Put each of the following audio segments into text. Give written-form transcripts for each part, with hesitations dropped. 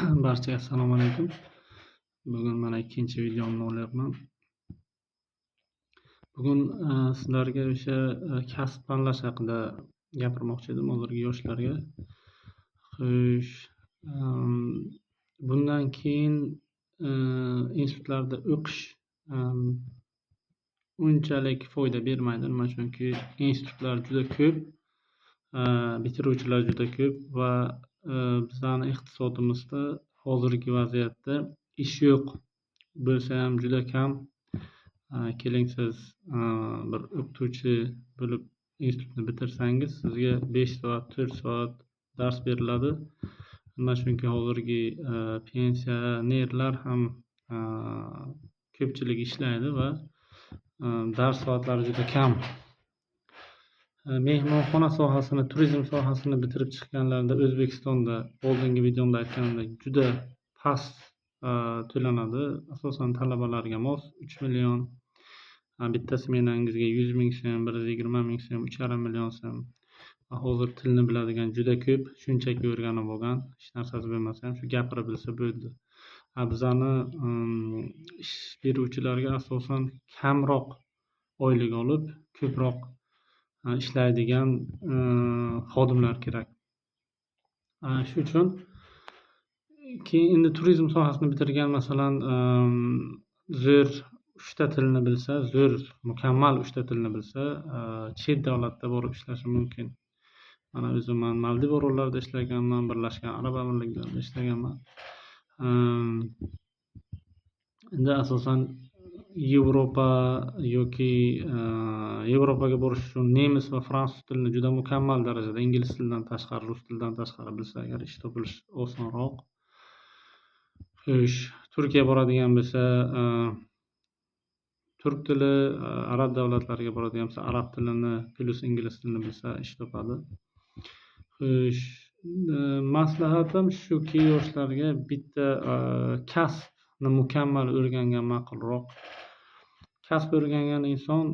Barchaga assalomu alaykum. Bugun mana ikkinchi videomni olyapman. Bugun sizlarga o'sha kasb tanlash haqida gapirmoqchi edim hozirgi yoshlarga. Xo'sh, bundan keyin institutlarda o'qish unchalik foyda bermaydi. Nima chunki institutlar juda ko'p, bitiruvchilar juda ko'p va bizani iqtisodimizda hozirgi vaziyatda ish yo'q, bo'lsa ham juda kam. Keling, siz bir o'qituvchi bo'lib institutni bitirsangiz, sizga 5 soat, 4 soat dars beriladi. Nima chunki hozirgi pensionerlar ham ko'pchilik ishlaydi va dars soatlari juda kam. Mehmonxona sohasini, turizm sohasini bitirib chiqqanlarda O'zbekistonda, oldingi videomda aytganimdek, juda past to'lanadi. Asosan talabalarga mos 3 million, bitta smenangizga 100 ming so'm, 120 ming so'm, 3,5 million so'm. Hozir tilni biladigan juda ko'p, shunchaki o'rganib olgan, hech narsasi bo'lmasa ham shu gapira bilsa bo'ldi. Bizani ish beruvchilarga asosan kamroq oylik olib, ko'proq ishlaydigan xodimlar kerak. Shu uchun keyin endi turizm sohasini bitirgan, masalan, zo'r 3ta tilni bilsa, zo'r mukammal 3ta tilni bilsa, chet davlatda borib ishlashi mumkin. Mana o'zim man Maldiv orollarida ishlaganman, Birlashgan Arab Amirliklarida ishlaganman. Endi asosan Yevropa yoki Yevropaga borish uchun nemis va fransuz tilini juda mukammal darajada, ingliz tilidan tashqari, rus tilidan tashqari bilsa agar, ish topilish osonroq. Xo'sh, Turkiya boradigan bo'lsa, turk tili, arab davlatlariga boradigan bo'lsa, arab tilini plyus ingliz tilini bilsa ish topadi. Xo'sh, maslahatim shuki, yoshlarga bitta kasbni mukammal o'rgangan ma'qulroq. Kasb o'rgangan inson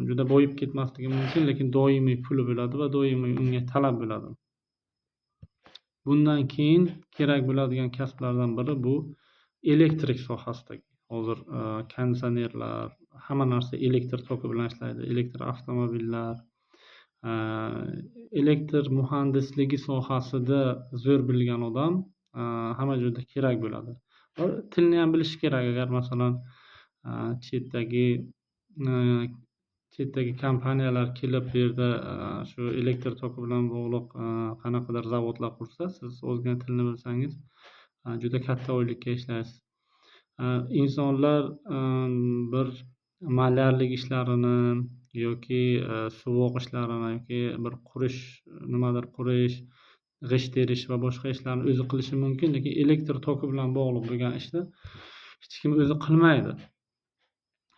juda boyib ketmasligi mumkin, lekin doimiy puli bo'ladi va doimiy unga talab bo'ladi. Bundan keyin kerak bo'ladigan kasblardan biri bu elektrik sohasidagi. Hozir konditsionerlar, hamma narsa elektr toki bilan ishlaydi, elektr avtomobillar, elektr muhandisligi sohasida zo'r bilgan odam hamma joyda kerak bo'ladi. Va tilni ham bilishi kerak. Agar masalan chetdagi kompaniyalar kelib bu yerda shu elektr toki bilan bog'liq qanaqadir zavodlar qursa, siz ozgina tilni bilsangiz, juda katta oylikka ishlaysiz. Insonlar bir malyarlik ishlarini yoki suvoq ishlarini yoki bir qurish, nimadir qurish, g'isht terish va boshqa ishlarni o'zi qilishi mumkin, lekin elektr toki bilan bog'liq bo'lgan ishni hech kim o'zi qilmaydi.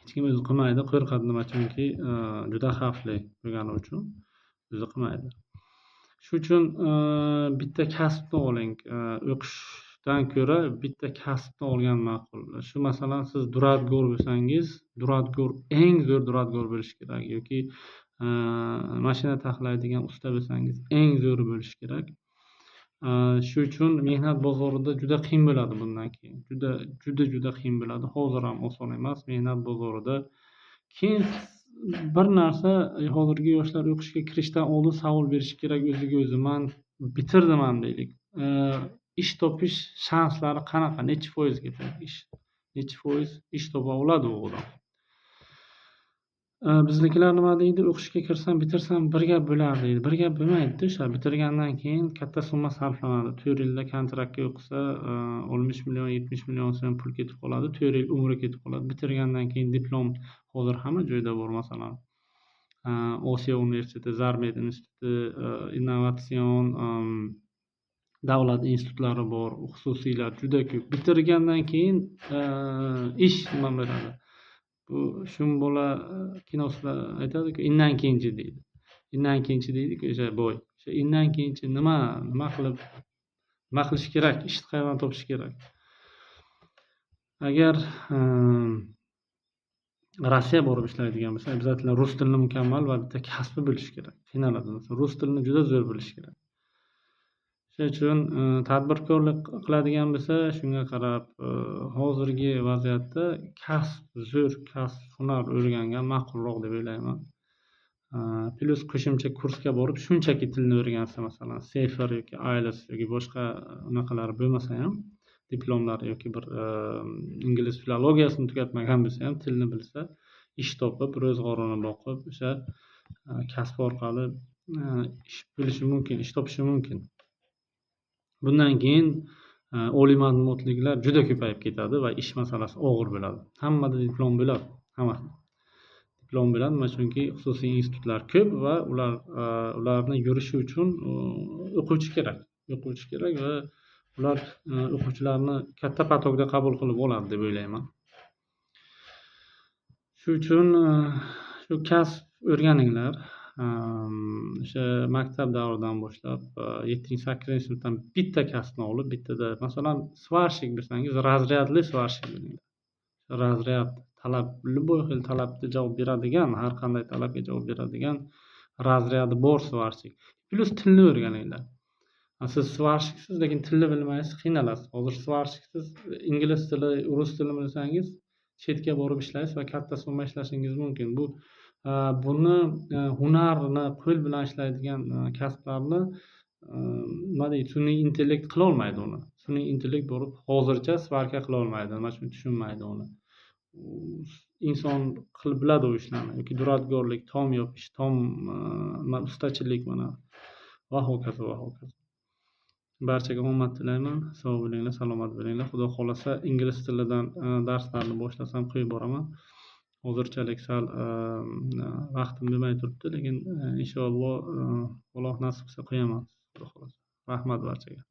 Hech kim o'zi qilmaydi, qo'rqadi. Nima chunki juda xavfli bo'lgani uchun o'zi qilmaydi. Shu uchun bitta kasbni oling. O'qishdan ko'ra bitta kasbni olgan ma'qul. Shu masalan, siz duradgor bo'lsangiz, duradgor, eng zo'r duradgor bo'lish kerak yoki mashina taxlaydigan usta bo'lsangiz, eng zo'ri bo'lishi kerak. Shu uchun mehnat bozorida juda qiyin bo'ladi bundan keyin. Juda, juda, juda qiyin bo'ladi. Hozir ham oson emas mehnat bozorida. Keyin bir narsa, hozirgi yoshlar o'qishga kirishdan oldin savol berishi kerak o'ziga o'zi. Man bitirdim ham deylik. Ish topish shanslari qanaqa? Nechi foizga ish? Nechi foiz ish topa oladi u odam? Biznikilar nima deydi? O'qishga kirsam, bitirsam bir gap bo'lar deydi. Bir gap bo'lmaydi-da o'sha. Bitirgandan keyin katta summa sarflanadi. 4 yilda kontraktga o'qisa, 60 million, 70 million so'm pul ketib qoladi. 4 yil umri ketib qoladi. Bitirgandan keyin diplom hozir hamma joyda bor, masalan. Osiyo universiteti, Zarmed instituti, innovatsion davlat institutlari bor, xususiylar juda ko'p. Bitirgandan keyin ish nima bo'ladi? Bu shum bola kinosida aytadi-ku, inndan keyinchi deydi. Inndan keyinchi deydi-ku o'sha boy. O'sha inndan keyinchi nima qilib, nima qilish kerak, ishni qayerdan topish kerak? Agar Rossiya borib ishlaydigan bo'lsa, обязательно rus tilini mukammal va bitta kasbi bo'lishi kerak. Qiynaladi. Masalan, rus tilini juda zo'r bilish kerak. Shuning uchun tadbirkorlik qiladigan bo'lsa, shunga qarab hozirgi vaziyatda kasb zo'r, kasb hunar o'rgangan ma'qulroq deb o'ylayman. Plyus qo'shimcha kursga borib shunchaki tilni o'rgansa, masalan, CEFR yoki IELTS yoki boshqa unaqalar bo'lmasa ham, diplomlar yoki bir ingliz filologiyasini tugatmagan bo'lsa ham, tilni bilsa, ish topib, ro'zg'orini boqib, o'sha kasb orqali ish bo'lishi mumkin, ish topishi mumkin. Bundan keyin oliy ma'lumotlilar juda ko'payib ketadi va ish masalasi og'ir bo'ladi. Hammada diplom bo'ladi, hammasi diplom bo'ladi. Nima? Chunki xususiy institutlar ko'p va ular ularni yurishi uchun o'quvchi kerak, o'quvchi kerak va ular o'quvchilarni katta поток da qabul qilib oladi deb o'ylayman. Shu uchun shu kasb o'rganinglar. O'sha maktab davridan boshlab, 7-, 8-sinfdan bitta kasbni olib, bittada, masalan, сварщик bo'lsangiz, разряд li сварщик bo'linglar. Разряд talab, любой xil talabga javob beradigan, har qanday talabga javob beradigan разряд i bor сварщик. Plyus tilni o'rganinglar. Siz сварщик siz, lekin tilni bilmaysiz, qiynalasiz. Hozir сварщик siz, ingliz tili, rus tilini bilsangiz, chetga borib ishlaysiz va katta summa ishlashingiz mumkin. Bu buni hunarni, qo'l bilan ishlaydigan kasblarni, nima deydi, sun'iy intellekt qilolmaydi uni. Sun'iy intellekt borib hozircha сварка qilolmaydi, nima uchun tushunmaydi uni. Inson qilib biladi u ishlarni yoki duradgorlik, tom yopish, tom ustachilik, mana, va hokazo, va hokazo. Barchaga omad tilayman. Sog' bo'linglar, salomat bo'linglar. Xudo xohlasa, ingliz tilidan darslarni boshlasam, qo'yib boraman. Hozirchalik sal vaqtim bo'lmay turibdi, lekin inshaalloh, Alloh nasib qilsa, qo'yaman, xudo xohlasa. Rahmat barchaga.